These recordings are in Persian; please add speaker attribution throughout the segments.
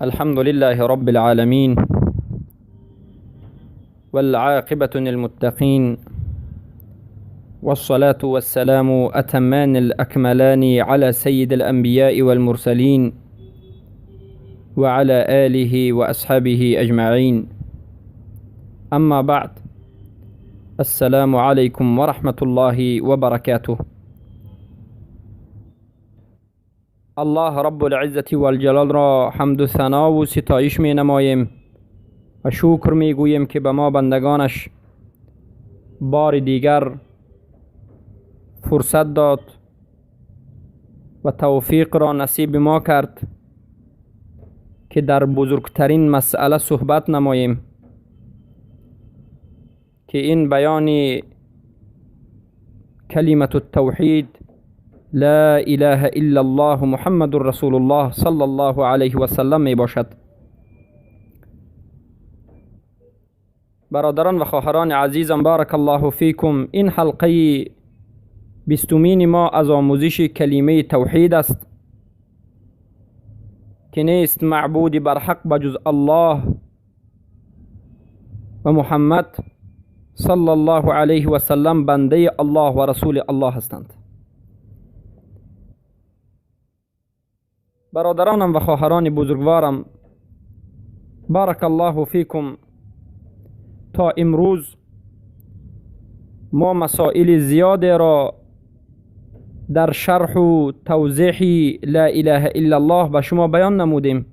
Speaker 1: الحمد لله رب العالمين، والعاقبة للمتقين، والصلاة والسلام أتمان الأكملان على سيد الأنبياء والمرسلين وعلى آله وأصحابه أجمعين. أما بعد، السلام علیکم و رحمة الله و برکاته. الله رب العزة والجلال را حمد و ثنا و ستایش می نماییم و شکر می گوییم که به ما بندگانش بار دیگر فرصت داد و توفیق را نصیب ما کرد که در بزرگترین مسئله صحبت نماییم که این بیان کلمة التوحید لا اله الا الله محمد رسول الله صلی الله علیه و سلم می باشد. برادران و خواهران عزیزم، بارک الله فیکم، این حلقه 20مین ما از آموزش کلمه توحید است که نیست معبود بر حق بجز الله و محمد صلی الله علیه و سلم بنده الله و رسول الله هستند. برادرانم و خواهران بزرگوارم، بارک الله فیکم، تا امروز ما مسائل زیاد را در شرح و توضیح لا اله الا الله به شما بیان نمودیم.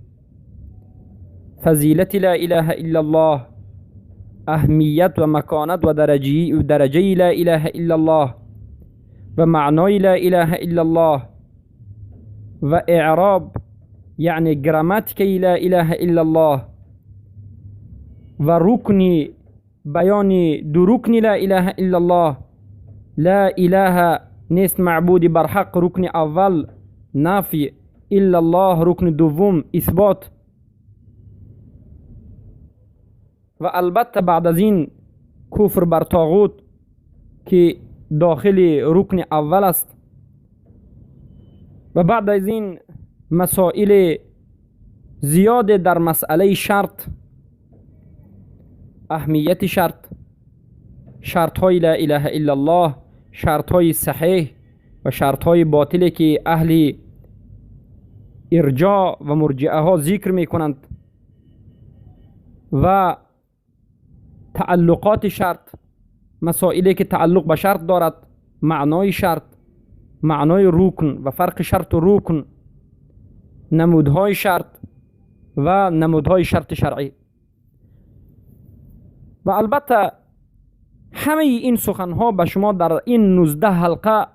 Speaker 1: فضیلت لا اله الا الله، اهمیت و مکانت و درجه لا اله الا الله و معنای لا اله الا الله و اعراب یعنی گراماتیک لا اله الا الله و رکن بیان دو رکن لا اله الا الله، لا اله نیست معبود بر حق رکن اول نفی، الا الله رکن دوم اثبات، و البته بعد از این کفر بر طاغوت که داخل رکن اول است، و بعد از این مسائل زیاد در مسئله شرط، اهمیت شرط، شرط های لا اله الا الله، شرط های صحیح و شرط های باطلی که اهل ارجاع و مرجئه ها ذکر می کنند و تعلقات شرط، مسائلی که تعلق به شرط دارد، معنای شرط، معنای رکن و فرق شرط و رکن، نمودهای شرط و نمودهای شرط شرعی. و البته همه این سخنها به شما در این 19 حلقه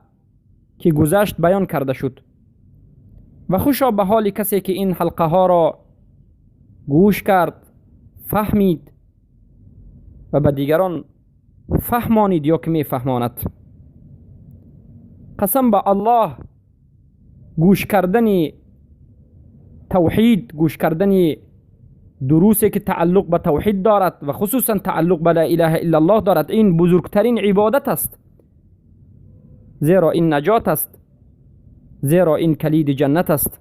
Speaker 1: که گذشت بیان کرده شد و خوشا به حال کسی که این حلقه ها را گوش کرد، فهمید و به دیگران فهمانید یا که می فهماند. قسم به الله، گوش کردن توحید، گوش کردن دروسی که تعلق به توحید دارد و خصوصا تعلق به لا اله الا الله دارد، این بزرگترین عبادت است، زیرا این نجات است، زیرا این کلید جنت است.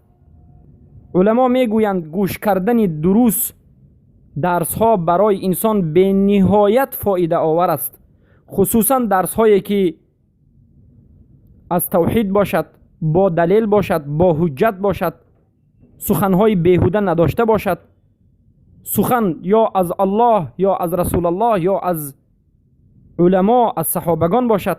Speaker 1: علما میگویند گوش کردن دروس، درس ها برای انسان به نهایت فایده آور است، خصوصا درس هایی که از توحید باشد، با دلیل باشد، با حجت باشد، سخنهای بیهوده نداشته باشد، سخن یا از الله یا از رسول الله یا از علما از صحابگان باشد.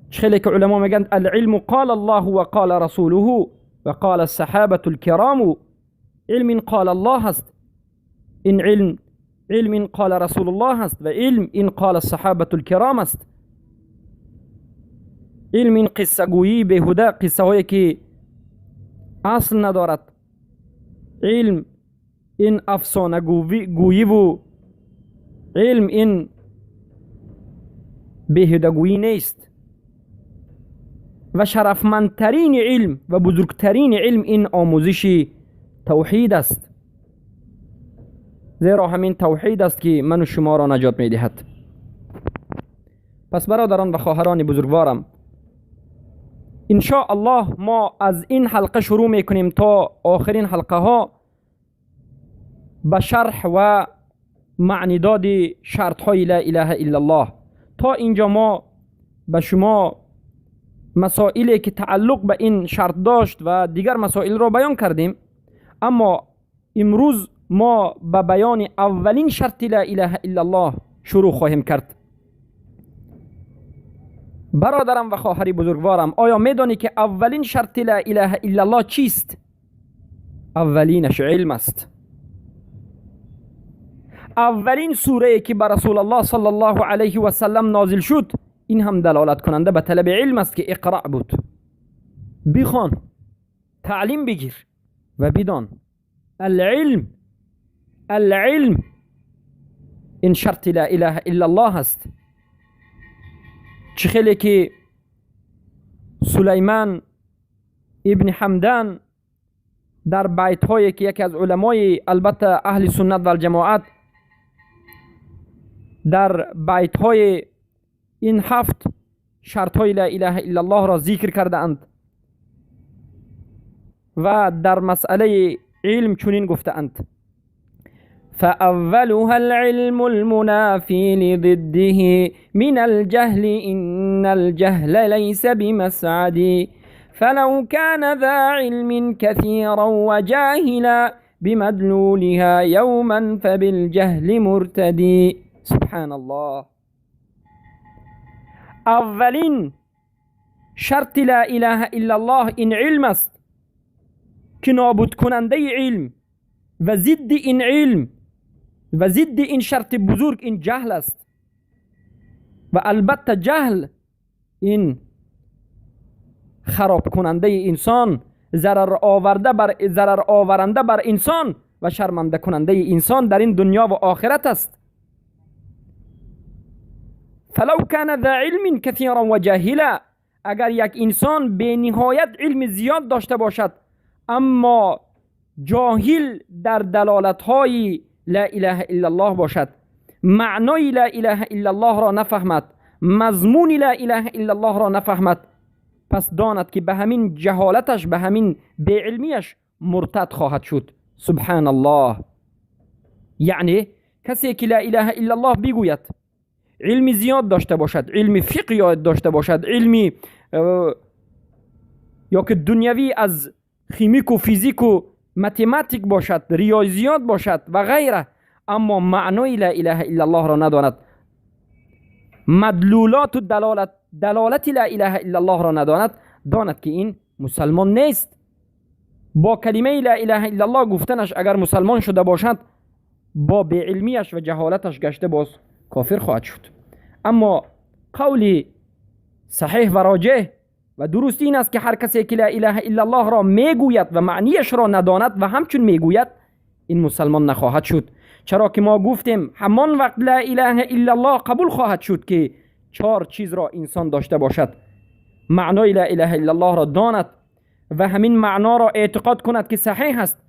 Speaker 1: خیلی که علما میگن العلم قال الله و قال رسوله و قال الصحابة الكرام، علم قال الله است، این علم علم قال رسول الله است و علم این قال الصحابة الكرام است. علم این قصه گویی بیهوده، قصه هایی که اصل ندارد، علم این افسانه گویی و علم این بیهوده گویی نیست. و شرفمندترین علم و بزرگترین علم این آموزش توحید است، زیرا همین توحید است که من و شما را نجات می دهد. پس برادران و خواهران بزرگوارم، ان شاء الله ما از این حلقه شروع میکنیم تا آخرین حلقه ها به شرح و معنیداد شرط های لا اله الا الله. تا اینجا ما به شما مسائلی که تعلق به این شرط داشت و دیگر مسائل را بیان کردیم، اما امروز ما به بیان اولین شرط لا اله الا الله شروع خواهیم کرد. برادرم و خواهری بزرگوارم، آیا میدانی که اولین شرط لا اله الا الله چیست؟ اولینش علم است. اولین سوره که بر رسول الله صلی الله علیه و سلم نازل شد، این هم دلالت کننده به طلب علم است که اقرأ بود. بخوان، تعلیم بگیر و بدان. العلم، العلم این شرط لا اله الا الله است. چه خیلی که سلیمان ابن حمدان در بیت هایی که یکی از علمای البته اهل سنت و الجماعت در بیت های این 7 شرط های لا اله الا الله را ذکر کرده اند و در مسئله علم چنین گفته اند: فأولها العلم المنافي لضده من الجهل إن الجهل ليس بمسعد، فلو كان ذا علم كثيرا وجاهلا بمدلولها يوما فبالجهل مرتدي. سبحان الله. اولین شرط لا اله الا الله این علم است که نابود کننده علم و ضد این علم و ضد این شرط بزرگ این جهل است. و البته جهل این خراب کننده انسان، ضرر آورنده بر انسان و شرمنده کننده انسان در این دنیا و آخرت است. فلو کان ذا علم کثیرا و جاهلا، اگر یک انسان به نهایت علم زیاد داشته باشد اما جاهل در دلالت های لا اله الا الله باشد، معنای لا اله الا الله را نفهمد، مضمون لا اله الا الله را نفهمد، پس داند که به همین جهالتش، به همین بی‌علمیش مرتد خواهد شد. سبحان الله. یعنی کسی که لا اله الا الله بگوید، علم زیاد داشته باشد، علم فقه یاد داشته باشد، علمی یا که دنیوی از خیمیک و فیزیک و متماتیک باشد، ریاضیات باشد و غیره، اما معنای لا اله الا الله را نداند، مدلولات و دلالت لا اله الا الله را نداند، داند که این مسلمان نیست. با کلمه لا اله الا الله گفتنش اگر مسلمان شده باشد، با بی‌علمیش و جهالتش گشته باز کافر خواهد شد. اما قول صحیح و راجح و درست این است که هر کسی که لا اله الا الله را میگوید و معنیش را نداند و همچون میگوید، این مسلمان نخواهد شد. چرا که ما گفتیم همان وقت لا اله الا الله قبول خواهد شد که 4 چیز را انسان داشته باشد: معنای لا اله الا الله را داند و همین معنا را اعتقاد کند که صحیح است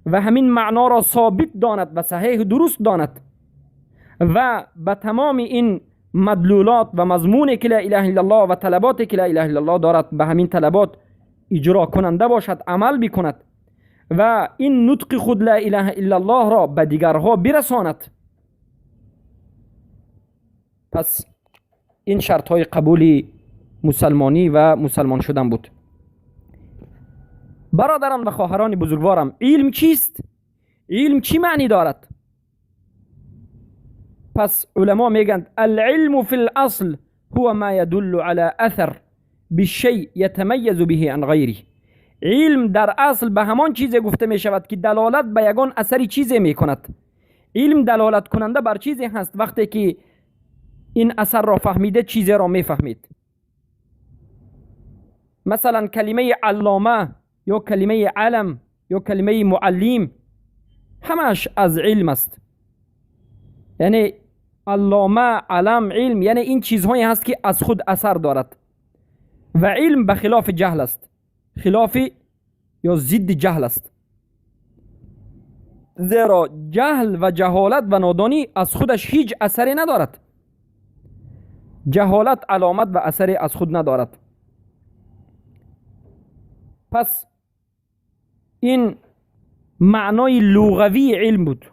Speaker 1: و همین معنا را ثابت داند و صحیح درست داند و به تمام این مدلولات و مضمون که لا اله الا الله و طلبات که لا اله الا الله دارد به همین طلبات اجرا کننده باشد، عمل بکند و این نطق خود لا اله الا الله را به دیگرها برساند. پس این شرط های قبول مسلمانی و مسلمان شدن بود. برادران و خواهران بزرگوارم، علم چیست؟ علم چی معنی دارد؟ پس علما میگند العلم فی الاصل هو ما يدل على اثر بالشیء يتميز به عن غیره. علم در اصل به همان چیزی گفته می شود که دلالت به یگان اثر چیزی می کند. علم دلالت کننده بر چیزی هست وقتی که این اثر را فهمیده چیزی را می فهمید. مثلا کلمه علامه یا کلمه علم یا کلمه معلم همش از علم است. یعنی علامه، علم، علم، یعنی این چیزهایی هست که از خود اثر دارد. و علم به خلاف جهل است، خلاف یا ضد جهل است، زیرا جهل و جهالت و نادانی از خودش هیچ اثری ندارد. جهالت علامت و اثری از خود ندارد. پس این معنای لغوی علم بود.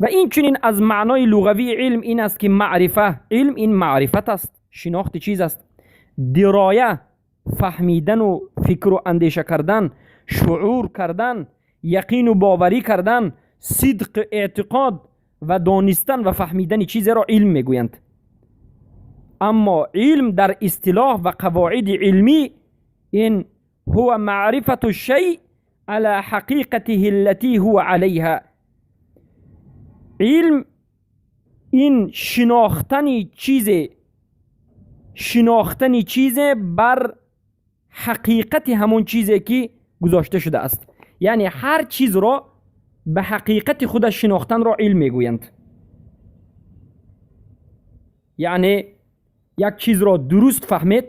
Speaker 1: و این چنین از معنای لغوی علم این است که معرفه، علم این معرفت است، شناخت چیز است. درایه، فهمیدن و فکر و اندیشه کردن، شعور کردن، یقین و باوری کردن، صدق اعتقاد و دانستن و فهمیدن چیز را علم میگویند. اما علم در اصطلاح و قواعد علمی این هو معرفة الشيء على حقیقته التي هو علیها. علم این شناختن چیز، شناختن چیز بر حقیقت همون چیزی که گذاشته شده است. یعنی هر چیز را به حقیقت خودش شناختن را علم میگویند. یعنی یک چیز را درست فهمید،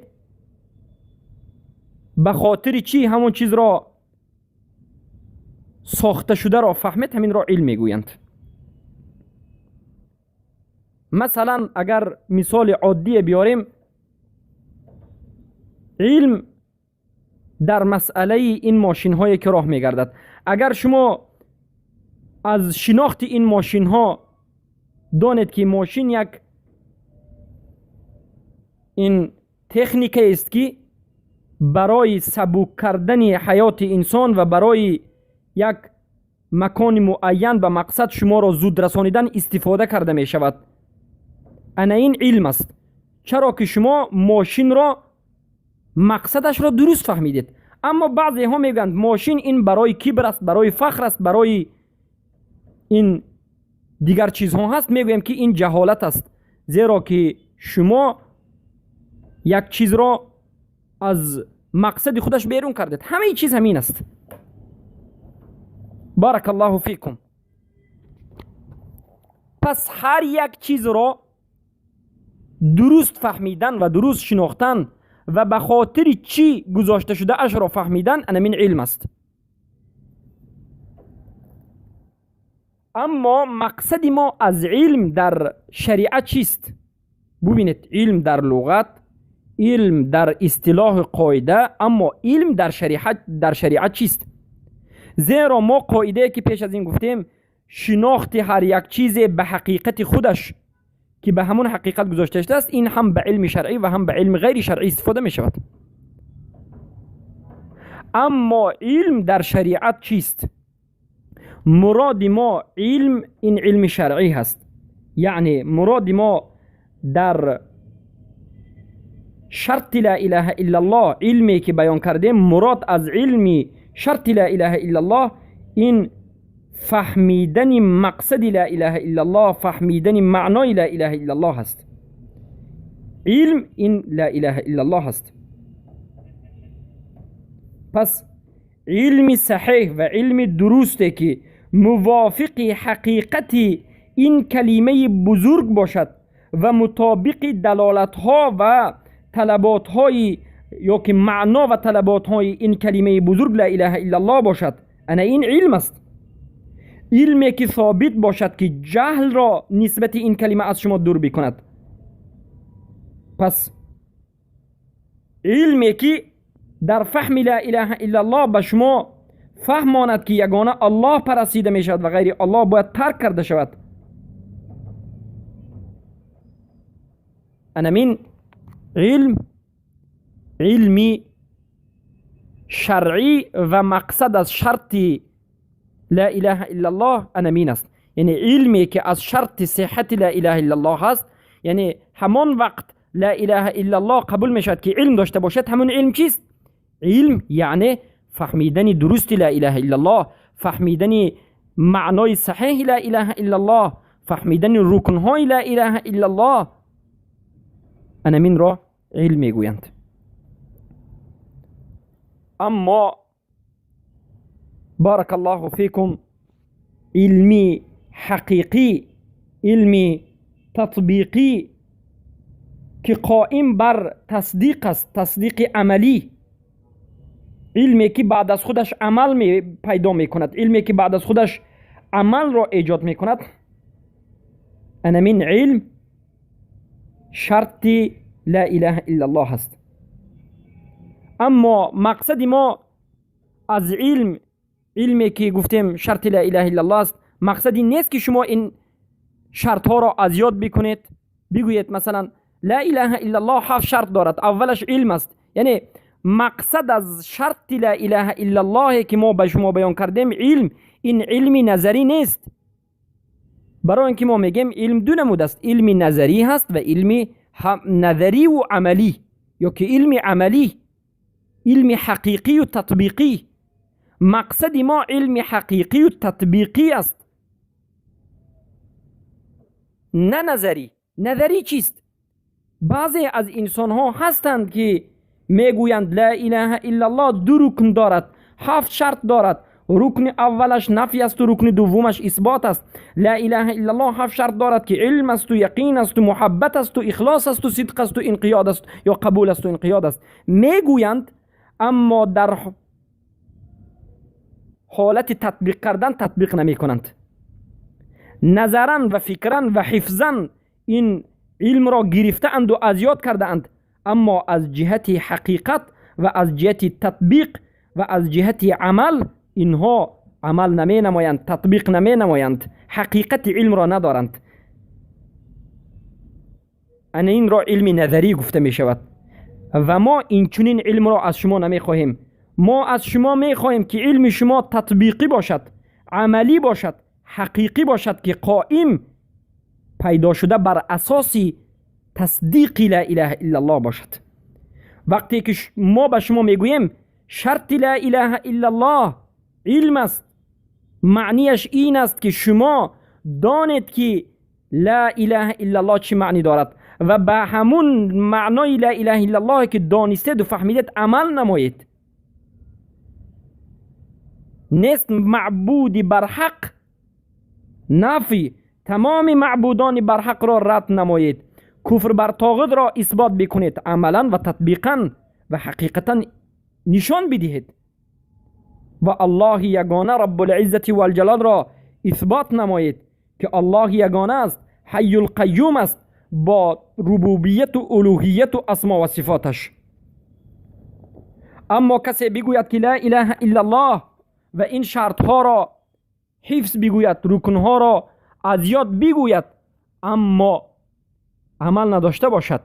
Speaker 1: به خاطر چی همون چیز را ساخته شده را فهمید، همین را علم میگویند. مثلا اگر مثال عادی بیاریم، علم در مسئله این ماشین هایی که راه میگردد، اگر شما از شناخت این ماشین ها دانید که ماشین یک این تکنیک است که برای سبک کردن حیات انسان و برای یک مکان معین به مقصد شما را زود رسانیدن استفاده کرده می شود، انا این علم است. چرا که شما ماشین را مقصدش را درست فهمیدید. اما بعضی ها میگند ماشین این برای کبر است، برای فخر است، برای این دیگر چیزها هست. میگویم که این جهالت است، زیرا که شما یک چیز را از مقصد خودش بیرون کردید. همه چیز همین است. بارک الله فیکم. پس هر یک چیز را درست فهمیدن و درست شناختن و به خاطر چی گذاشته شده اش را فهمیدن، این علم است. اما مقصد ما از علم در شریعت چیست؟ ببینید، علم در لغت، علم در اصطلاح قاعده، اما علم در شریعت چیست؟ زیرا ما قاعده که پیش از این گفتیم، شناخت هر یک چیز به حقیقت خودش که به همون حقیقت گذاشته شده است، این هم به علم شرعی و هم به علم غیر شرعی استفاده می شود. اما علم در شریعت چیست؟ مراد ما علم این علم شرعی هست. یعنی مراد ما در شرط لا اله الا الله، علمی که بیان کردیم، مراد از علمی شرط لا اله الا الله این فهمیدن مقصد لا اله الا الله، فهمیدن معنای لا اله الا الله هست. علم این لا اله الا الله هست. پس علم صحیح و علم درسته که موافق حقیقت این کلمه بزرگ باشد و مطابق دلالت ها و طلبات های یا که معنا و طلبات های این کلمه بزرگ لا اله الا الله باشد، انا این علم است. علمی که ثابت باشد که جهل را نسبت این کلمه از شما دور بکند. پس علمی که در فهم لا اله الا الله به شما فهماند که یگانه الله پرستیده می شود و غیر الله باید ترک کرده شود، انا من علم علمی شرعی و مقصد از شرط لا اله الا الله انا مین است. یعنی علمی که از شرط صحت لا اله الا الله هست، یعنی همان وقت لا اله الا الله قبول می شود که علم داشته باشد. همون علم چیست؟ علم یعنی فهمیدن درست لا اله الا الله، فهمیدن معنای صحیح لا اله الا الله، فهمیدن رکنهای لا اله الا الله، انا من را علم میگویند. اما بارک الله فیکم، علمی حقیقی، علمی تطبیقی که قائم بر تصدیق است، تصدیق عملی، علمی که بعد از خودش عمل می پیدا میکند، علمی که بعد از خودش عمل را ایجاد میکند، انا من علم شرط لا اله الا الله است. اما مقصد ما از علم، علمی که گفتیم شرط لا اله الا الله است، مقصد این نیست که شما این شرط ها را از یاد بکنید، بگویید مثلا لا اله الا الله 7 شرط دارد، اولش علم است. یعنی مقصد از شرط لا اله الا الله که ما به شما بیان کردیم علم، این علم نظری نیست. برای اینکه ما میگیم علم دو نمود است، علم نظری هست و علم نظری و عملی، یا که علم عملی، علم حقیقی و تطبیقی. مقصد ما علم حقیقی و تطبیقی است، نه نظری. نظری چیست؟ بعضی از انسان ها هستند که میگویند لا اله الا الله دو رکن دارد، 7 شرط دارد، رکن اولش نفی است و رکن دومش اثبات است. لا اله الا الله 7 شرط دارد که علم است و یقین است و محبت است و اخلاص است و صدق است و انقیاد است یا قبول است و انقیاد است. میگویند، اما در حالت تطبیق کردن تطبیق نمی کنند. نظرا و فکرا و حفظا این علم را گرفته اند و از یاد کرده اند، اما از جهت حقیقت و از جهت تطبیق و از جهت عمل اینها عمل نمی نمایند، تطبیق نمی نمایند، حقیقت علم را ندارند. این را علم نظری گفته می شود و ما این چنین علم را از شما نمی خواهیم. ما از شما می خواهیم که علم شما تطبیقی باشد، عملی باشد، حقیقی باشد که قائم پیدا شده بر اساس تصدیق لا اله الا الله باشد. وقتی که ما به شما میگوییم شرط لا اله الا الله علم است، معنیش این است که شما دانید که لا اله الا الله چه معنی دارد و به همون معنای لا اله الا الله که دانستید و فهمیدید عمل نمایید. نیست معبودی برحق، نفی تمام معبودان برحق را رد نمایید، کفر بر طاغوت را اثبات بکنید، عملا و تطبیقا و حقیقتا نشان بدهید و الله یگانه رب العزة و الجلال را اثبات نمایید که الله یگانه است، حی القیوم است با ربوبیت و الوهیت و اسما و صفاتش. اما کسی بگوید که لا اله الا الله و این شرط ها را حفظ بگوید، رکن ها را از یاد بگوید، اما عمل نداشته باشد،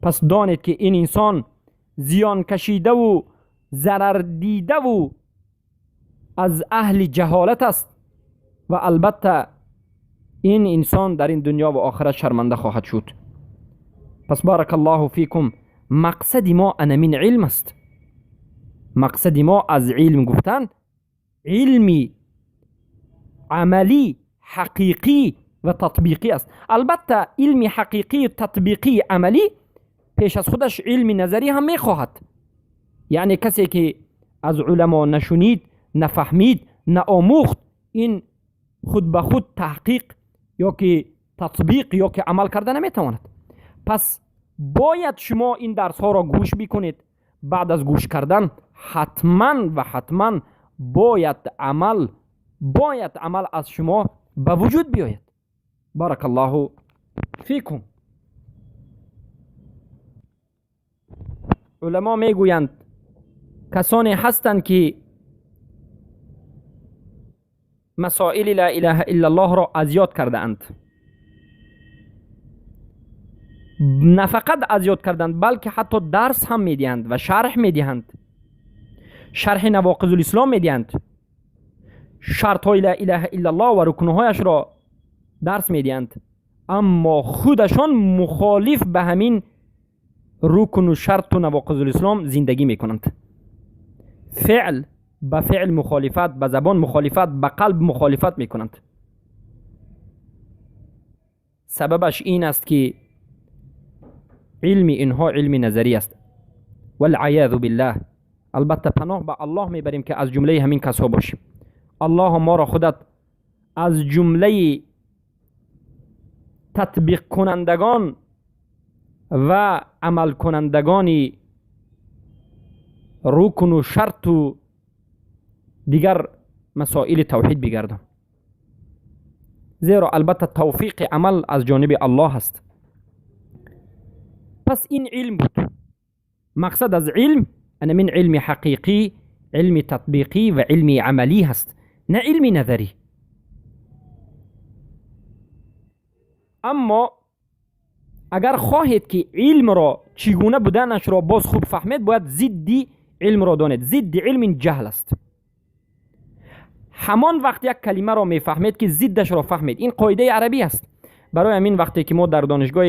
Speaker 1: پس دانید که این انسان زیان کشیده و ضرر دیده و از اهل جهالت است و البته این انسان در این دنیا و آخرت شرمنده خواهد شد. پس بارک الله فیکم، مقصد ما انمین علم است. مقصد ما از علم گفتن علمی عملی حقیقی و تطبیقی است. البته علم حقیقی تطبیقی عملی پیش از خودش علم نظری هم میخواهد. یعنی کسی که از علما نشنید، نفهمید، نآموخت، این خود به خود تحقیق یا که تطبیق یا که عمل کرده نمیتواند. پس باید شما این درس ها را گوش بکنید. بعد از گوش کردن حتما و حتما باید عمل از شما به وجود بیاید. بارک الله فیکم. علما میگویند کسانی هستند که مسائل لا اله الا الله را از یاد کرده اند. نه فقط از یاد کردند، بلکه حتی درس هم میدهند و شرح میدهند، شرح نواقض الاسلام میدهند، شرط های لا اله الا الله و رکنهایش را درس میدهند، اما خودشان مخالف به همین رکن و شرط و نواقض الاسلام زندگی میکنند. فعل به فعل مخالفت، به زبان مخالفت، به قلب مخالفت میکنند. سببش این است که علم اینها علم نظری است. والعیاذ بالله. البته پناه به الله میبریم که از جمله همین کسها باشیم. الله ما را خودت از جمله تطبیق کنندگان و عمل کنندگان رکن و شرط و دیگر مسائل توحید بگردان، زیرا البته توفیق عمل از جانب الله است. پس این علم بود. مقصد از علم من علم حقیقی، علم تطبیقی و علم عملی هست، نه علم نظری. اما اگر خواهید که علم را چگونه بودنش را باز خوب فهمید، باید ضد علم را دانید. ضد علم این جهل است. همان وقت یک کلمه را میفهمید که ضدش را فهمید. این قاعده عربی است. برای همین وقتی که ما در دانشگاه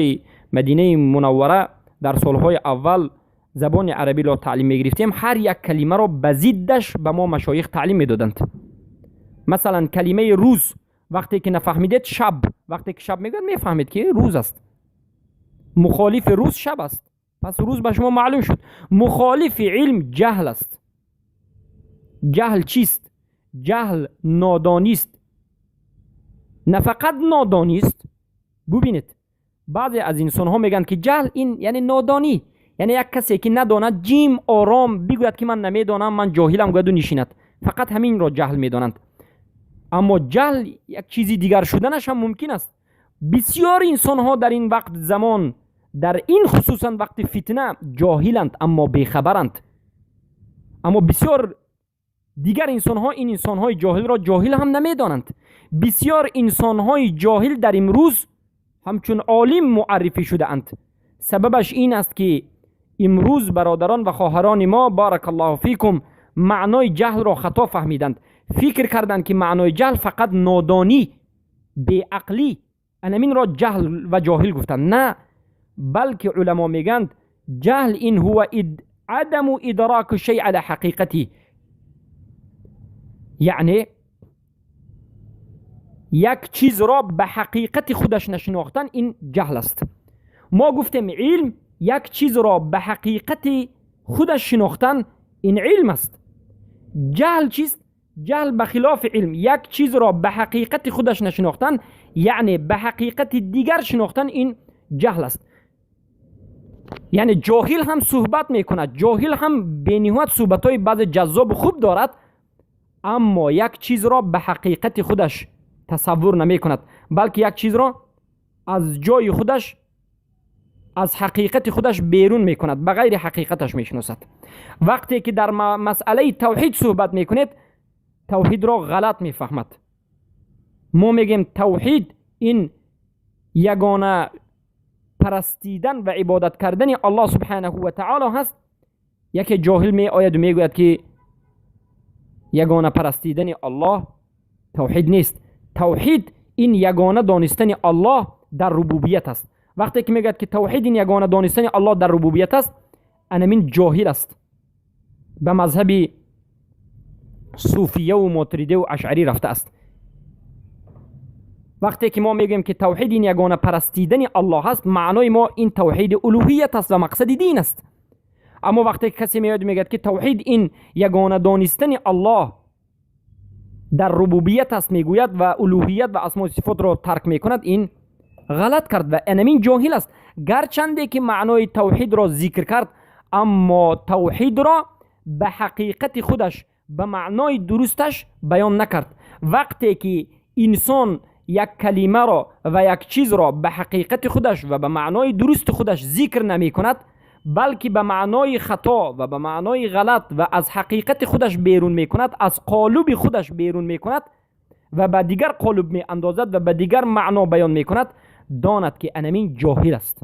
Speaker 1: مدینه منوره در سالهای اول زبان عربی را تعلیم میگرفتیم، هر یک کلمه را به ضدش به ما مشایخ تعلیم میدادند. مثلا کلمه روز وقتی که نفهمیدید شب، وقتی که شب میگوید میفهمید که روز است. مخالف روز شب است، پس روز به شما معلوم شد. مخالف علم جهل است. جهل چیست؟ جهل نادانی است. نه فقط نادانی است. ببینید بعضی از انسان ها میگن که جهل این یعنی نادانی، یعنی یک کسی که نداند جیم آرام بگوید که من نمیدانم، من جاهلم، گوید و نشیند، فقط همین را جهل میدانند. اما جهل یک چیزی دیگر شدنش هم ممکن است. بسیار انسان ها در این وقت زمان، در این خصوصا وقت فتنه، جاهلند اما بیخبرند. اما بسیار دیگر انسان ها این انسان های جاهل را جاهل هم نمیدانند. بسیار انسان های جاهل در امروز همچون عالم معرفی شده اند. سببش این است که امروز برادران و خواهران ما بارک الله فیکم معنای جهل را خطا فهمیدند. فکر کردند که معنای جهل فقط نادانی، بیعقلی، انمین را جهل و جاهل گفتند. نه، بلکه علما میگند جهل این هو عدم ادراک شیء علی حقیقتی، یعنی یک چیز را به حقیقت خودش نشناختن، این جهل است. ما گفتیم علم یک چیز را به حقیقت خودش شناختن، این علم است. جهل چیست؟ جهل به خلاف علم، یک چیز را به حقیقت خودش نشناختن، یعنی به حقیقت دیگر شناختن، این جهل است. یعنی جاهل هم صحبت میکند، جاهل هم به نهایت صحبت های بعض جذاب خوب دارد، اما یک چیز را به حقیقت خودش تصور نمی کند، بلکه یک چیز را از جای خودش، از حقیقت خودش بیرون می کند، به غیر حقیقتش می شناسد. وقتی که در مسئله توحید صحبت می کند، توحید را غلط می فهمد. ما میگیم توحید این یگانه پرستیدن و عبادت کردن الله سبحانه و تعالی هست. یکی جاهل می آید و می گوید که یگانه پرستیدن الله توحید نیست. توحید این یگانه دانستن الله در ربوبیت است. وقتی که میگه که توحید این یگانه دانستن الله در ربوبیت است، انمین جاهل است، به مذهب صوفیه و ماتریده و اشعری رفته است. وقتی که ما میگیم که توحید این یگانه پرستیدن الله است، معنای ما این توحید الوهیت است و مقصد دین است. اما وقتی کسی میاد میگه که توحید این یگانه دانستن الله در ربوبیت است میگوید و الوهیت و اسماء و صفات را ترک میکند، این غلط کرد و انمین جاهل است. گرچنده که معنای توحید را ذکر کرد، اما توحید را به حقیقت خودش، به معنای درستش بیان نکرد. وقتی که انسان یک کلمه را و یک چیز را به حقیقت خودش و به معنای درست خودش ذکر نمی کند، بلکه به معنای خطا و به معنای غلط و از حقیقت خودش بیرون می کند، از قالب خودش بیرون می کند و به دیگر قالب می اندازد و به دیگر معنا بیان می کند، داند که انمین جاهل است.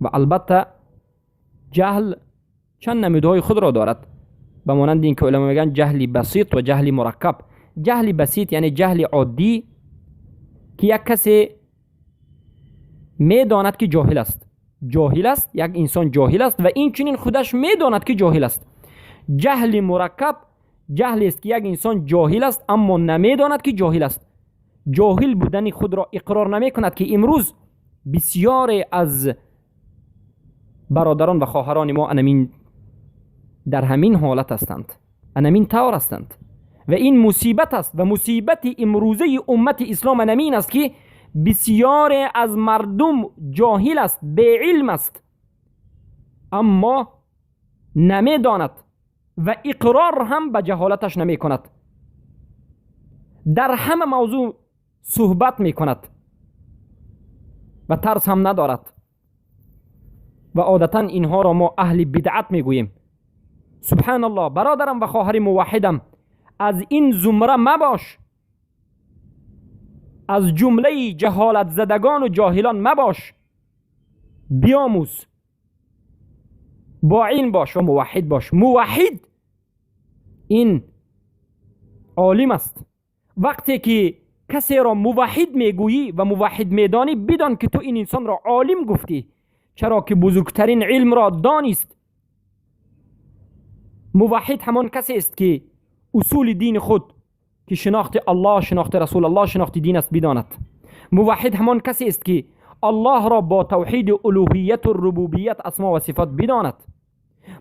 Speaker 1: و البته جهل چند نمودهای خود را دارد، به مانند اینکه علما میگن جهل بسیط و جهل مرکب. جهل بسیط یعنی جهل عادی که یک کسی میداند که جاهل است، جاهل است، یک انسان جاهل است و این چنین خودش میداند که جاهل است. جهل مرکب جهل است که یک انسان جاهل است اما نمیداند که جاهل است، جاهل بودن خود را اقرار نمی کند، که امروز بسیار از برادران و خواهران ما انمین در همین حالت هستند، انمین طور هستند و این مصیبت است. و مصیبت امروزه امت اسلام انمین است که بسیار از مردم جاهل است، بی علم است، اما نمیداند و اقرار هم به جهالتش نمی کند. در همه موضوع صحبت می کند و ترس هم ندارد. و عادتا اینها را ما اهل بدعت میگوییم. سبحان الله، برادرم و خواهر موحدم، از این زمره مباش، از جمله جهالت زدگان و جاهلان مباش. بیاموز، با علم باش و موحد باش. موحد این عالم است. وقتی که کسی را موحد میگویی و موحد میدانی، بدان که تو این انسان را عالم گفتی، چرا که بزرگترین علم را دانست. موحد همان کسی است که اصول دین خود که شناخت الله، شناخت رسول الله، شناخت دین است بداند. موحد همان کسی است که الله را با توحید الوهیت و ربوبیت، اسما و صفات بداند.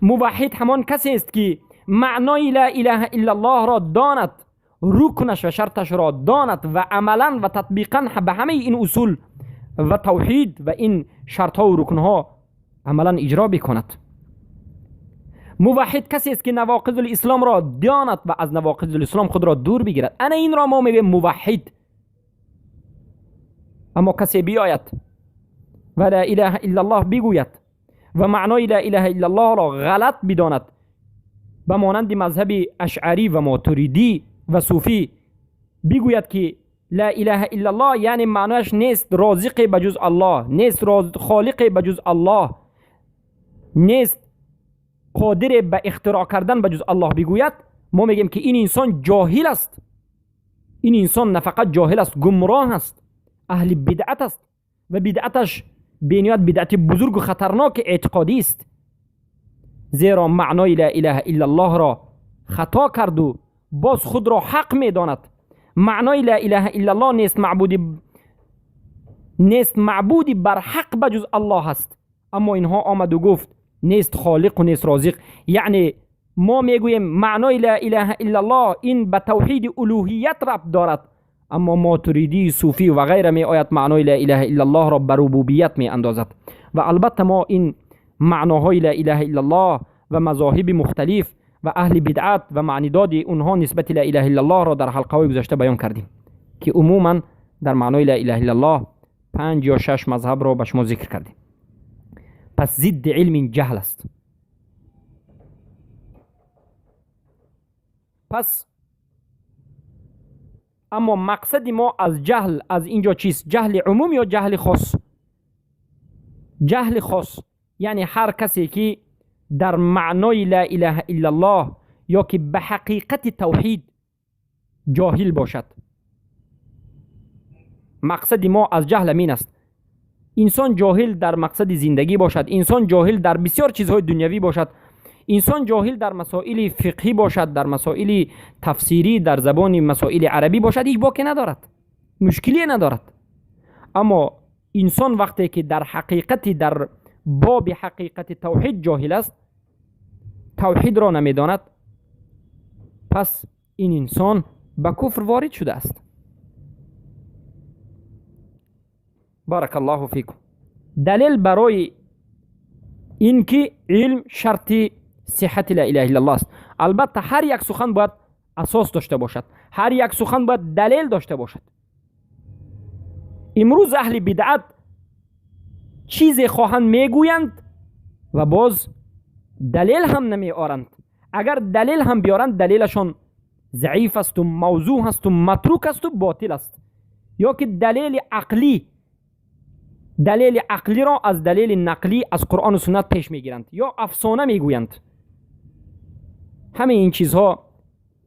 Speaker 1: موحد همان کسی است که معنای لا اله الا الله را داند، رکنش و شرطش را داند و عملا و تطبیقا به همه این اصول و توحید و این شرطها و رکنها عملا اجرا بکند. موحد کسی است که نواقض الاسلام را داند و از نواقض الاسلام خود را دور بگیرد. انا این را ما میگیم موحد. اما کسی بیاید و لا اله الا الله بگوید و معنای لا اله الا الله را غلط بداند، به مانند مذهب اشعری و ماتریدی و صوفی بگوید که لا اله الا الله یعنی معنایش نیست رازق بجز الله، نیست خالق بجز الله، نیست قادر به اختراع کردن بجز الله بگوید، ما میگیم که این انسان جاهل است. این انسان نه فقط جاهل است، گمراه است، اهل بدعت است و بدعتش بنیاد بدعت بزرگ و خطرناک اعتقادی است، زیرا معنای لا اله الا الله را خطا کرد و باز خود را حق میداند. معنای لا اله الا الله نیست معبودی بر حق بجز الله است، اما اینها آمد و گفت نیست خالق و نیست رازق. یعنی ما میگوییم معنای لا اله الا الله این به توحید الوهیت ربط دارد، اما ماتریدی، صوفی و غیره می آید معنای لا اله الا الله را به ربوبیت می اندازد. و البته ما این معناهای لا اله الا الله و مذاهب مختلف و اهل بدعت و معنیداد اونها نسبت لا اله الا الله را در حلقه های گذشته بیان کردیم که عموما در معنای لا اله الا الله 5 یا 6 مذهب را به شما ذکر کردیم. پس ضد علم جهل است. پس اما مقصد ما از جهل از اینجا چیست؟ جهل عموم یا جهل خاص؟ جهل خاص یعنی هر کسی که در معنای لا اله الا الله یا که به حقیقت توحید جاهل باشد. مقصد ما از جهل این است. انسان جاهل در مقصد زندگی باشد، انسان جاهل در بسیار چیزهای دنیوی باشد، انسان جاهل در مسائل فقهی باشد، در مسائل تفسیری، در زبان مسائل عربی باشد، هیچ باکی ندارد، مشکلی ندارد. اما انسان وقتی که در حقیقت، در باب حقیقت توحید جاهل است، توحید را نمیداند، پس این انسان به کفر وارد شده است. بارک الله فیکم. دلیل برای اینکه علم شرط صحت لا اله الا الله است. البته هر یک سخن باید اساس داشته باشد، هر یک سخن باید دلیل داشته باشد. امروز اهل بدعت چیزی خواهند میگویند و باز دلیل هم نمی آرند. اگر دلیل هم بیارند دلیلشان ضعیف است و موضوع است و متروک است و باطل است. یا که دلیل عقلی، دلیل عقلی را از دلیل نقلی از قرآن و سنت پیش میگیرند یا افسانه میگویند. همه این چیزها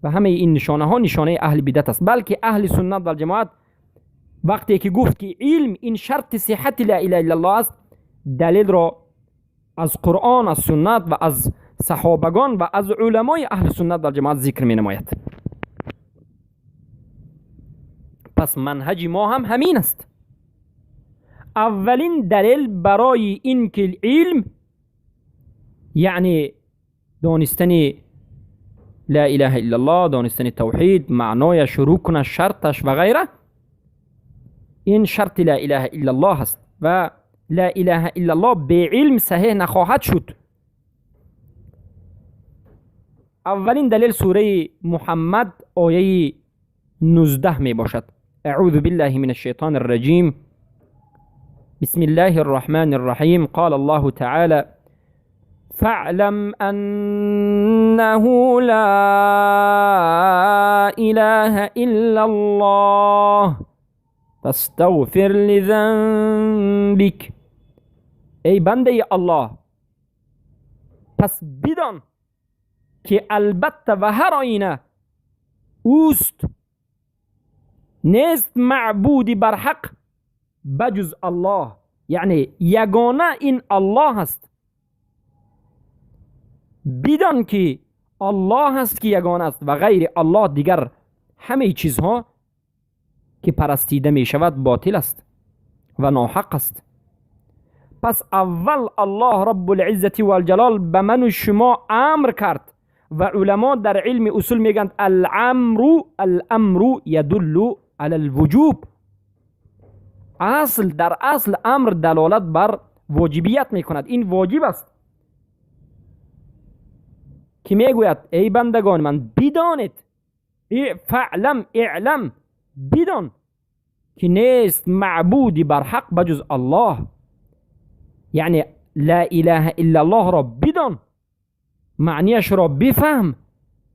Speaker 1: و همه این نشانه ها نشانه اهل بدعت است. بلکه اهل سنت و جماعت وقتی که گفت که علم این شرط صحت لا اله الا الله است، دلیل را از قرآن، از سنت و از صحابگان و از علمای اهل سنت و جماعت ذکر می نماید. پس منهج ما هم همین است. اولین دلیل برای این که علم یعنی دانستن لا اله الا الله، دانستن توحید، معنای رکنش، شرطش و غیره، این شرط لا اله الا الله است و لا اله الا الله به علم صحیح نخواهد شد. اولین دلیل سوره محمد آیه 19 می باشد. اعوذ بالله من الشیطان الرجیم، بسم الله الرحمن الرحیم. قال الله تعالی: فاعلم انه لا اله الا الله فاستغفر لذنبك. ای بنده الله، پس بدان که البته و هر آینه اوست، نیست معبودی بر حق بجز الله، یعنی یگانه این الله است. بدان که الله است که یگانه است و غیر الله دیگر همه چیزها که پرستیده می شود باطل است و ناحق است. پس اول الله رب العزة و الجلال به من و شما امر کرد و علما در علم اصول میگند الامر یدل علی الوجوب. اصل در اصل امر دلالت بر واجبیت میکند، این واجب است که میگوید ای بندگان من بدانید، فعلم اعلم، بدان که نیست معبودی بر حق بجز الله، یعنی لا اله الا الله را بدان، معنیش را بفهم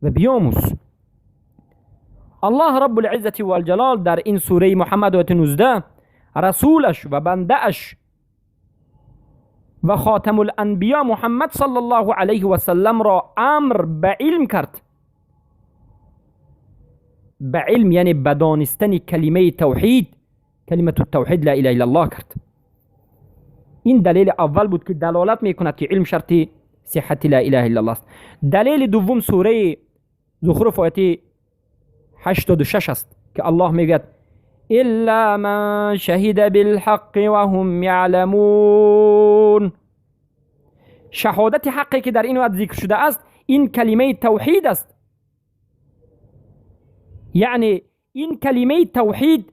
Speaker 1: و بیاموز. الله رب العزة و الجلال در این سوره محمد آیت 19 رسولش و بنده اش و خاتم الانبیا محمد صلی الله علیه و سلم را امر به علم کرد. به علم یعنی به دانستن کلمه توحید، کلمه التوحید لا اله الا الله کرد. این دلیل اول بود که دلالت میکند که علم شرط صحت لا اله الا الله است. دلیل دوم سوره زخرف آیت 86 است که الله میگوید الا من شهد بالحق وهم یعلمون. شهادت حقی که در این وقت ذکر شده است این کلمه توحید است، یعنی این کلمه توحید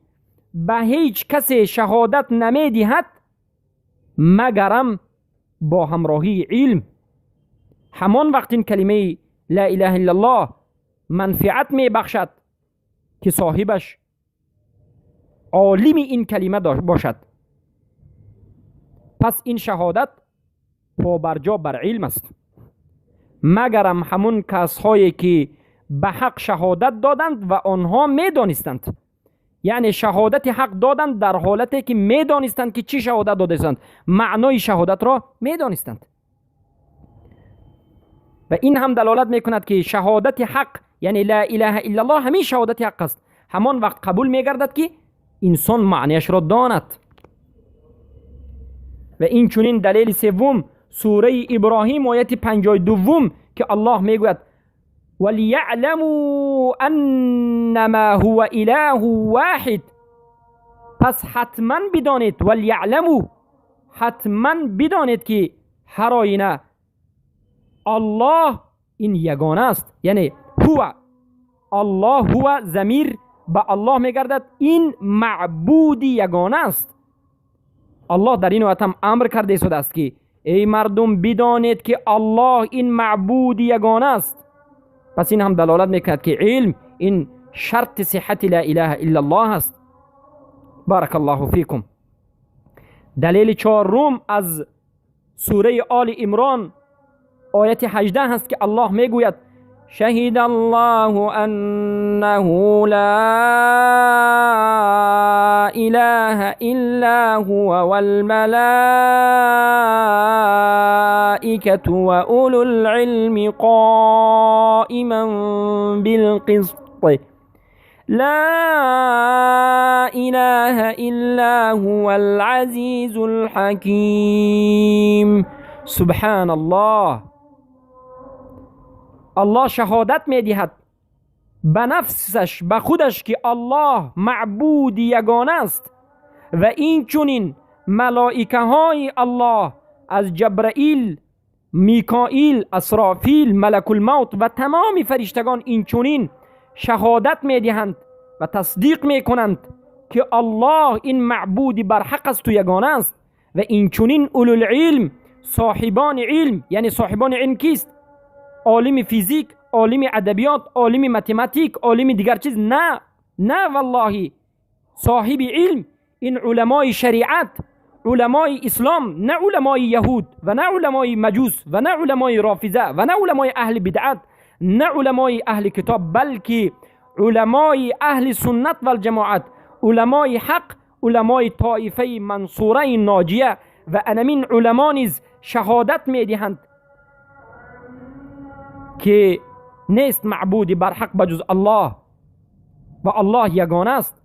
Speaker 1: به هیچ کسی شهادت نمیدهد مگرم با همراهی علم. همان وقت این کلمه لا اله الا الله منفعت میبخشد که صاحبش عالم این کلمه باشد. پس این شهادت پابرجا بر علم است. مگرم همون کسهایی که به حق شهادت دادند و آنها میدانستند، یعنی شهادت حق دادند در حالتی که میدانستند که چی شهادت دادند، معنای شهادت را میدانستند. و این هم دلالت میکند که شهادت حق یعنی لا اله الا الله همین شهادت حق است. همان وقت قبول میگردد که انسان معنیش را داند. و این چنین دلیل سوم سوره ابراهیم آیت 52 که الله میگوید ولیعلموا انما هو اله واحد. پس حتما بدانید، ولیعلموا، حتما بدانید که هر آینه الله این یگانه است، یعنی هو الله، هو ضمیر به الله میگردد، این معبود یگانه است. الله در این آیت هم امر کرده ایستاده است که ای مردم بدانید که الله این معبود یگانه است. پس این هم دلالت میکند که علم این شرط صحت لا اله الا الله است. بارک الله فیکم. دلیل چهارم از سوره آل عمران آیت 18 هست که الله میگوید شهد الله انه لا اله الا هو والملائکة واولو العلم قائما بالقسط لا اله الا هو العزیز الحکیم. سبحان الله. الله شهادت میدهد به نفسش، به خودش که الله معبود یگانه است و این چنین ملائکه های الله از جبرائیل، میکائیل، اسرافیل، ملک الموت و تمام فرشتگان این چنین شهادت میدهند و تصدیق میکنند که الله این معبود برحق است و یگانه است. و این چنین اولوالعلم، صاحبان علم، یعنی صاحبان علم کیست؟ عالم فیزیک، عالم ادبیات، عالم متماتیک، عالم دیگر چیز نه، نه والله، صاحب علم این علمای شریعت، علمای اسلام، نه علمای یهود و نه علمای مجوس و نه علمای رافضه و نه علمای اهل بدعت، نه علمای اهل کتاب، بلکه علمای اهل سنت و الجماعت، علمای حق، علمای طایفه منصوره ناجیه و انمین علما نیز شهادت میدهند که نیست معبودی بر حق بجز الله و الله یگانه است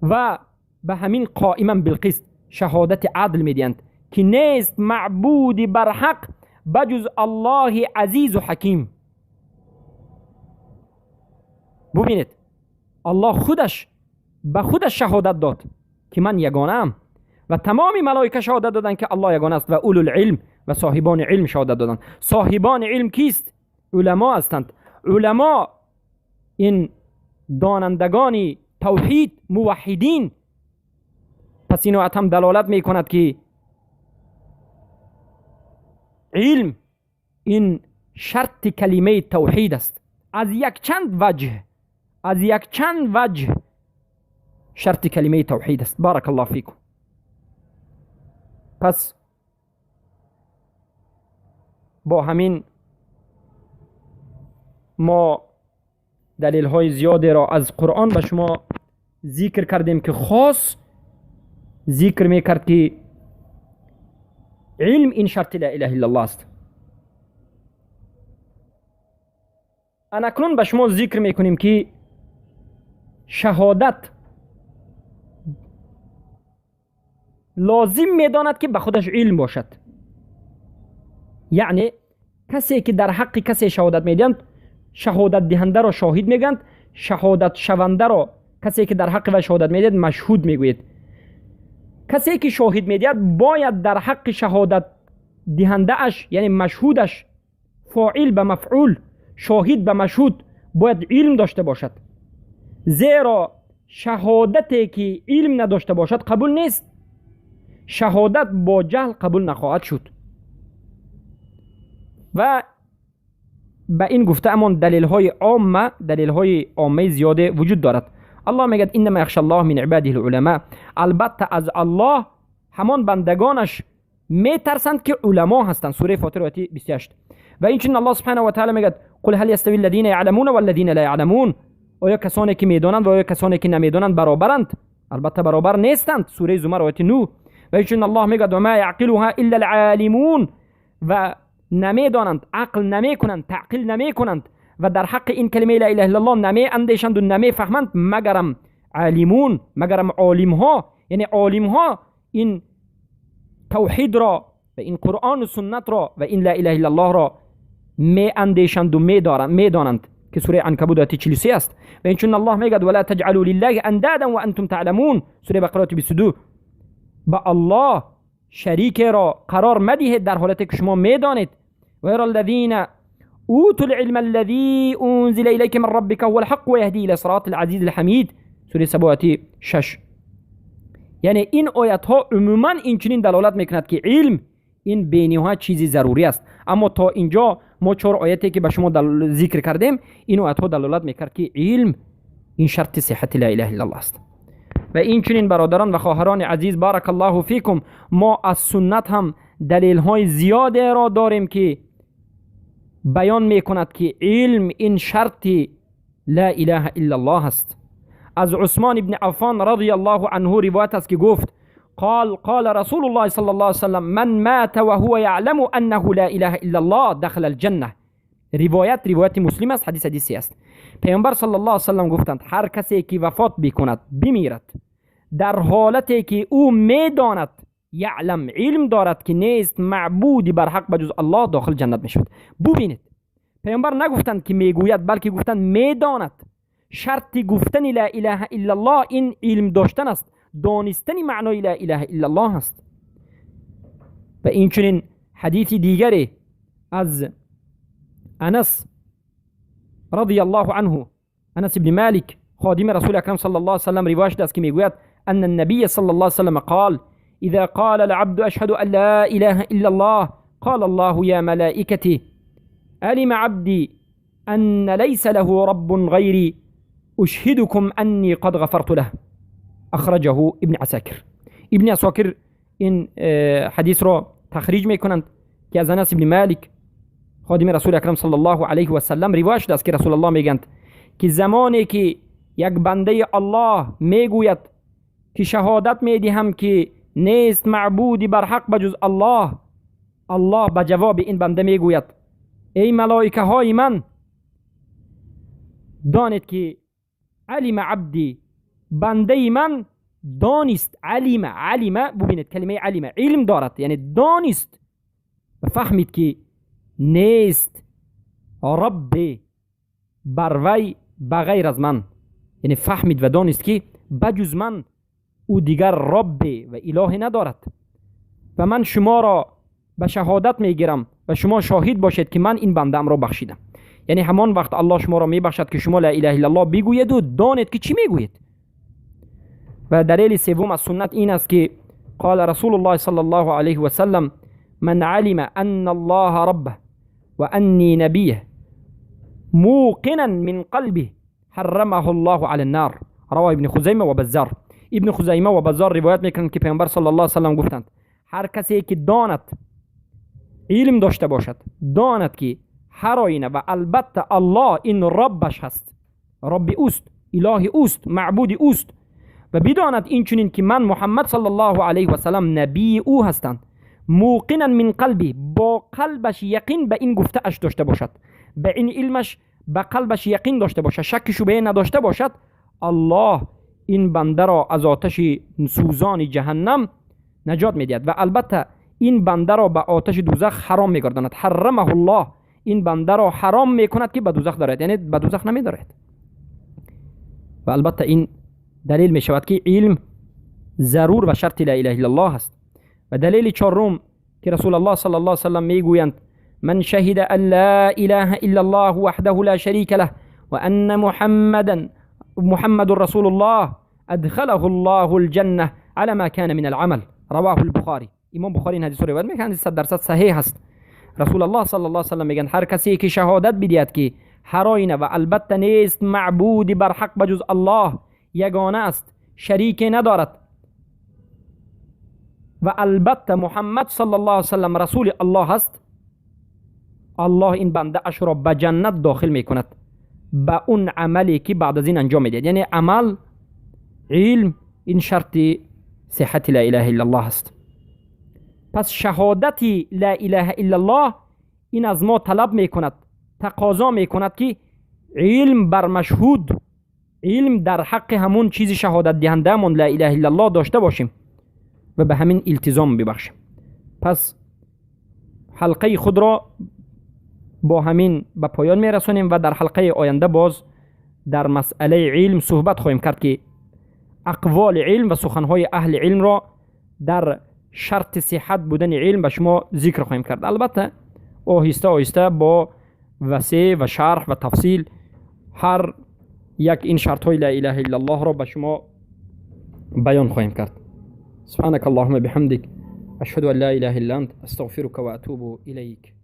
Speaker 1: و به همین قائما بالقسط شهادت عدل میدهند که نیست معبودی بر حق بجز الله عزیز و حکیم. ببینید الله خودش به خودش شهادت داد که من یگانه ام و تمام ملائکه شهادت دادند که الله یگانه است و اولو العلم و صاحبان علم شهادت دادند. صاحبان علم کیست؟ علما هستند. علما این دانندگان توحید، موحدین. پس این آیت هم دلالت میکند که علم این شرط کلمه توحید است. از یک چند وجه، از یک چند وجه شرط کلمه توحید است. بارک الله فیکم. پس با همین ما دلیل های زیادی را از قرآن به شما ذکر کردیم که خاص ذکر میکرد که علم این شرط لا اله الا الله است. اکنون به شما ذکر میکنیم که شهادت لازم میداند که به خودش علم باشد. یعنی کسی که در حق کسی شهادت میدهند، شهادت دهنده را شاهد میگند، شهادت شونده را کسی که در حق و شهادت میدهد مشهود میگوید. کسی که شاهد میدهد باید در حق شهادت دهنده اش، یعنی مشهودش، فاعل به مفعول، شاهد به مشهود، باید علم داشته باشد. زیرا شهادتی که علم نداشته باشد قبول نیست. شهادت با جهل قبول نخواهد شد. و به این گفته امان دلیل های عامه، دلیل های عامه زیاده وجود دارد. الله میگه انما یخشى الله من عباده العلماء. البته از الله همان بندگانش میترسند که علما هستند. سوره فاطر آیه 28. و این چنین الله سبحانه و تعالی میگه قل هل یستوی الذین یعلمون والذین لا یعلمون. آیا کسانی که میدانند و آیا کسانی که نمیدانند برابرند؟ البته برابر نیستند. سوره زمر آیه 9. و این چنین الله میگه و ما یعقلها الا العالمون. و نمیدانند، عقل نمیکنند، تعقیل نمیکنند و در حق این کلمه لا اله الا الله نمی اندیشند و نمی فهمند مگرم عالمون، مگرم عالم ها. یعنی عالم ها این توحید را و این قرآن و سنت را و این لا اله الا الله را می اندیشند و می دانند که سوره عنکبوت آیه 43 است. و این چون الله میگه ولا تجعلوا لله اندادا و انتم تعلمون. سوره بقره آیه 22. با الله شریک را قرار مدهید در حالت که شما میدانید. و یرى الذین اوتوا العلم الذي انزل اليك من ربك هو الحق ويهدي الى صراط العزيز الحمید. سوره 7 آیه 6. یعنی این آیت ها عموما این چنین دلالت میکند که علم این بینی‌ها چیزی ضروری است. اما تا اینجا ما چهار آیتی که به شما ذکر کردیم، این آیت ها دلالت میکرد که علم این شرط صحت لا اله الا الله است. و این چنین برادران و خواهران عزیز، بارک الله فیکم، ما از سنت هم دلیل های زیادی را داریم که بیان میکند که علم این شرط لا اله الا الله است. از عثمان ابن عفان رضی الله عنه روایت است که گفت قال قال رسول الله صلی الله علیه وسلم من مات وهو يعلم انه لا اله الا الله دخل الجنه. روایت مسلم است، حدیث حدیثی است. پیامبر صلی الله علیه وسلم گفتند هر کسی که وفات بکند، بمیرد در حالتی که او میداند، یعلم، علم دارد که نیست معبودی بر حق بجز الله، داخل جنت میشود. ببینید پیامبر نگفتند که میگوید، بلکه گفتند میداند. شرط گفتن لا اله الا الله این علم داشتن است، دانستن معنای لا اله الا الله است. و این چنین حدیث دیگری از انس رضی الله عنه، انس بن مالک خادم رسول اکرم صلی الله علیه وسلم روایت است که میگوید ان النبی صلی الله علیه وسلم قال اذا قال العبد اشهد ان لا اله الا الله قال الله يا ملائكتي علم عبدي ان ليس له رب غيري اشهدكم اني قد غفرت له. اخرجه ابن عساکر. ابن عساکر این حدیث را تخریج میکنند که از انس ابن مالک خادم رسول اکرم صلی الله علیه و سلم روایت شده است که رسول الله میگند که زمانی که یک بنده الله میگوید که شهادت میدهم که نیست معبودی بر حق بجز الله، الله به جواب این بنده میگوید ای ملائکه های من، دانید که علم عبدی، بنده من دانست، علم، علم، ببینید کلمه علم علم دارد، یعنی دانست و فهمید که نیست رب بر وی بغیر از من، یعنی فهمید و دانست که بجز من او دیگر رب و اله ندارد و من شما را به شهادت میگیرم و شما شاهد باشید که من این بندم را بخشیدم. یعنی همان وقت الله شما را میبخشد که شما لا اله الا الله بگویید و دانید که چی میگویید. و دلیل سوم از سنت این است که قال رسول الله صلی الله علیه و سلم من علم ان الله ربه و انی نبیه موقنا من قلبه حرمه الله علی النار. رواه ابن خزیمه و بزار. ابن خزیمه و بزار روایت میکنند که پیامبر صلی الله علیه و سلم گفتند هر کسی که داند، علم داشته باشد، داند که هر آینه و البته الله این ربش هست، رب اوست، اله اوست، معبود اوست، و بداند این چنین که من محمد صلی الله علیه و سلم نبی او هستند، موقنا من قلبی، با قلبش یقین به این گفته اش داشته باشد، به این علمش به قلبش یقین داشته باشد، شک شبهه نداشته باشد، الله این بنده را از آتش سوزان جهنم نجات میدهد و البته این بنده را به آتش دوزخ حرام میگرداند. حرمه الله، این بنده را حرام میکند که به دوزخ دارد، یعنی به دوزخ نمیدارد. و البته این دلیل میشود که علم ضرور و شرط لا اله الا الله است. و دلیل چهارم که رسول الله صلی الله علیه و سلم میگویند من شهد ان لا اله الا الله وحده لا شریک له و ان محمد رسول الله ادخله الله الجنه على ما كان من العمل. رواه البخاری. امام بخاری این حدیث رو روایت میکنه، 100% صحیح است. رسول الله صلی الله علیه و سلم میگن هر کسی که شهادت بدهد که هر آینه و البته نیست معبودی بر حق بجز الله، یگانه است، شریک ندارد و البته محمد صلی الله علیه و سلم رسول الله است، الله این بنده اش را به جنت داخل میکند به اون عملی که بعد از این انجام میدهد. یعنی عمل، علم، این شرط صحت لا اله الا الله است. پس شهادت لا اله الا الله این از ما طلب میکند، تقاضا میکند که علم بر مشهود، علم در حق همون چیز شهادت دهنده من لا اله الا الله داشته باشیم و به همین التزام ببخشیم. پس حلقه خود را با همین به پایان میرسونیم و در حلقه آینده باز در مسئله علم صحبت خواهیم کرد که اقوال علم و سخنهای اهل علم را در شرط صحت بودن علم به شما ذکر خواهیم کرد. البته آهسته آهسته با وسیع و شرح و تفصیل هر یک این شرط های لا اله الا الله را به شما بیان خواهیم کرد. سبحانك اللهم بحمدك، اشهد ان لا اله الا انت، استغفرك واتوب اليك.